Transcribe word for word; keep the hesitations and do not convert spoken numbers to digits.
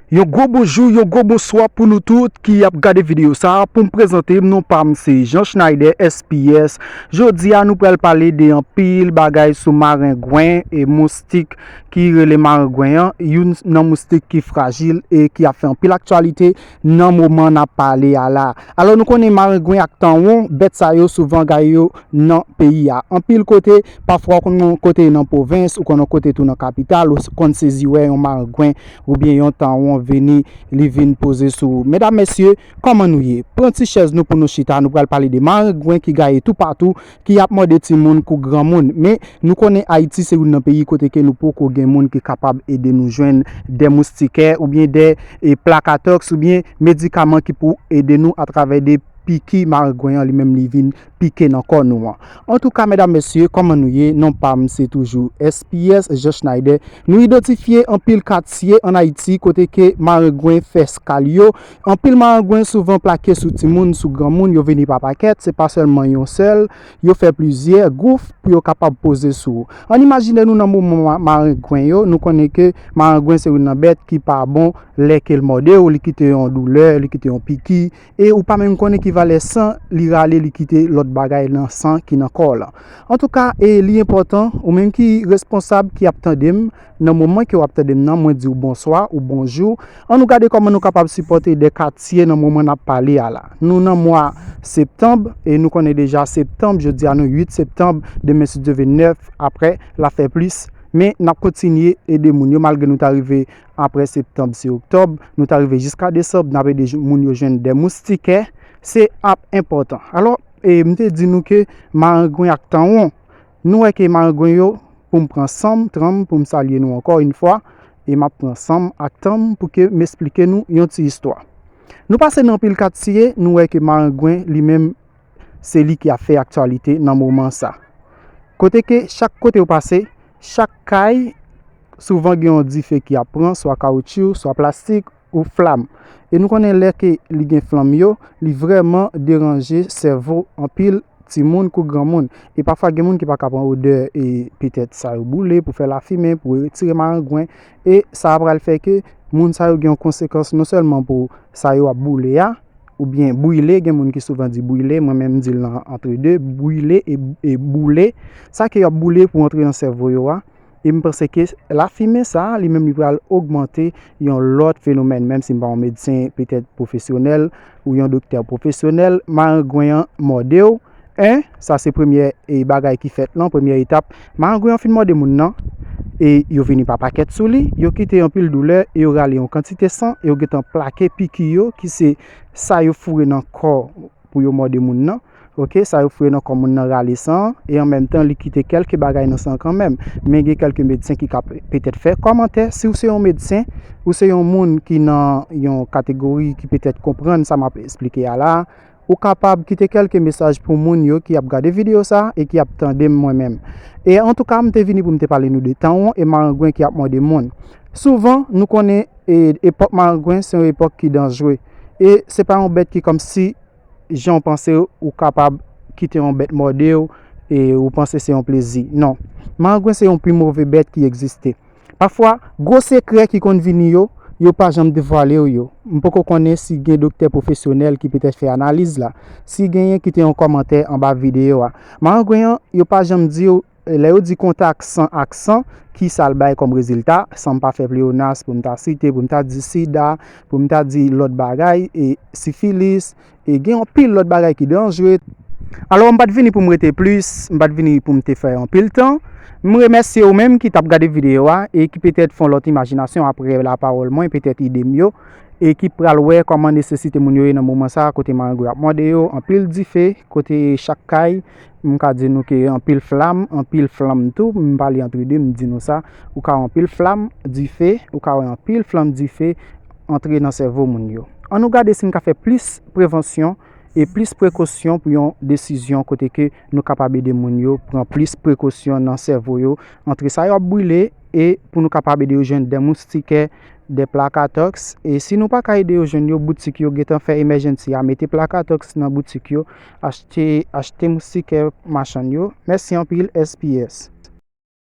Yon gwo bonjou, yon gwo bonswa pou nou tout ki ap gade videyo sa a. Pou m prezante m, non pa m se Jean Schneider S P S. Jodi a, nou pral pale de anpil bagay sou marengwen e moustik ki rele marengwen an, youn nan moustik ki frajil e ki ap fè anpil aktyalite nan moman n ap pale a la. Alò, nou konnen marengwen ak tanwon, bèt sa yo souvan gaye yo nan peyi a. Anpil kote, pafwa ou konn yon kote nan pwovens, ou konn yon kote tou nan kapital, ou konn sezi wè yon marengwen oubyen yon tanwon vini, li vin poze sou ou. Medam, mesye, kòman nou ye? Pran ti chèz nou pou nou chita, nou pral pale de marengwen ki gaye toupatou, ki ap mòde timoun kou granmoun. Men, nou konnen Ayiti se youn nan peyi kote ke nou poko gen moun ki kapab ede nou jwenn de moustikè oubyen de, e, plakatòks oubyen medikaman ki pou ede nou atravè de piki marengwen an, li menm li vin pike nan kò nou an. Antouka, medam, mesye, kòman nou ye? Non pa m se toujou S P S, Jean Schneider. Nou idantifye anpil katye ann Ayiti kote ke marengwen fè skal yo. Anpil marengwen souvan plake sou timoun, sou granmoun, yo vini pa pakèt, se pa sèlman yon sèl, yo fè plizyè gouf pou yo kapab poze sou ou. Ann imajine nou nan moman ma-, marengwen yo, nou konnen ke marengwen se youn nan bèt ki pa bon lè ke l mòde w, li kite yon doulè, li kite yon piki, e ou pa menm konnen ki valè san li rale, li kite lòt bagay nan san ki nan kò w lan. Antouka, e li enpòtan, ou menm ki responsab, ki ap tande m, nan moman ke w ap tande m nan, mwen di w bonswa ou bonjou. Ann nou gade kòman nou kapab sipòte de katye nan moman n ap pale a la. Nou nan mwa septanm, e nou konnen deja septanm, jodi a nou uit septanm, demen si Dye vle nèf, aprè, l ap fè plis. Men, n ap kontinye ede moun yo, malgre nou ta rive aprè septanm, se oktòb, nou ta rive jiska desanm, n ap ede jou-, moun yo jwenn de moustikè, se ap enpòtan. Alò, e, m te di nou ke marengwen ak tanwon, nou wè ke marengwen yo, pou m pran san m, tan m, pou m salye nou ankò yon fwa, e m ap pran san m ak tan m pou ke m esplike nou yon ti istwa. Nou pase nan anpil katye, nou wè ke marengwen li menm, se li ki ap fè aktyalite nan moman sa. Kote ke chak kote w pase, chak kay, souvan gen yon dife ki ap pran, swa kawotchou, swa plastik, ou flam. E nou konnen lè ke li gen flanm yo, li vrèman deranje sèvo anpil timoun kou granmoun. E pafwa gen moun ki pa ka pran odè, e petèt sa yo boule pou fè lafimen, pou retire marengwen. E sa a pral fè ke moun sa yo gen yon konsekans non sèlman pou sa yo ap boule a, oubyen brile, gen moun ki souvan di brile, mwen menm m di l nan antrede, brile e, e boule. Sa ke y ap boule pou antre nan sèvo yo a, e m panse ke lafimen sa a, li menm li pral ogmante yon lòt fenomèn, menm si m pa yon medsen petèt pwofesyonèl ou yon doktè pwofesyonèl, marengwen an mòde w, en, sa se premyè, e, bagay ki fèt lan, premyè etap. Marengwen an fin mòde moun nan, e yo vini pa pakèt sou li, yo kite anpil doulè, e yo rale yon kantite san, e yo gentan plake piki yo, ki se sa yo foure nan kò pou yo mòde moun nan. Oke, sa yo foure nan kò moun nan rale san an, e an menm tan, li kite kèlke bagay nan san an kanmenm. Men gen kèlke medsen ki ka pe-, petèt fè kòmantè. Si w se yon medsen, ou se yon moun ki nan yon kategori ki petèt konprann sa m ap esplike a la, ou kapab kite kèlke mesaj pou moun yo ki ap gade videyo sa a e ki ap tande m mwen menm. E antouka, m te vini pou m te pale nou de tanwon e marengwen ki ap mòde moun. Souvan, nou konnen, e, epòk marengwen se yon epòk ki danjre. E se pa yon bèt ki kòmsi jan w panse ou kapab kite yon bèt mòde w e ou panse se yon plezi. Non. Marengwen se yon pi move bèt ki egziste. Pafwa, gwo sekrè ki konn vini yo, yo pa janm devwale w yo. M poko konnen si gen doktè pwofesyonèl ki petèt fè analiz la. Si genyen, kite yon kòmantè anba videyo a. Marengwen an, yo pa janm di w, lè yo di kontak san ak san, ki sa l bay kòm rezilta, san m pa fè pleyonas pou m ta site, pou m ta di sida, pou m ta di lòt bagay, e sifilis, e gen anpil lòt bagay ki danjre. Alò, m pa t vini pou m rete plis, m pa t vini pou m te fè anpil tan. M remèsye ou menm ki t ap gade videyo a e ki petèt fè yon lòt imajinasyon aprè lapawòl mwen, petèt ide m yo, e ki pral wè kòman nesesite moun yo ye nan moman sa a kote marengwen ap mòde yo, anpil dife, kote chak kay, m ka di nou ke anpil flam, anpil flanm tou, m pale antre de, m di nou sa, ou ka wè anpil flam, dife, ou ka wè anpil flanm, dife, antre nan sèvo moun yo. Ann nou gade si n ka fè plis prevansyon e plis prekosyon pou yon desizyon kote ke nou kapab ede moun yo pran plis prekosyon nan sèvo yo, antre sa yo ap brile, e pou nou kapab ede yo jwenn de moustikè, de plakatòks. E si nou pa ka ede yo jwenn yo, boutik yo gentan fè emèjensi a mete plakatòks nan boutik yo, achte, achte moustikè machann yo. Mèsi anpil, S P S.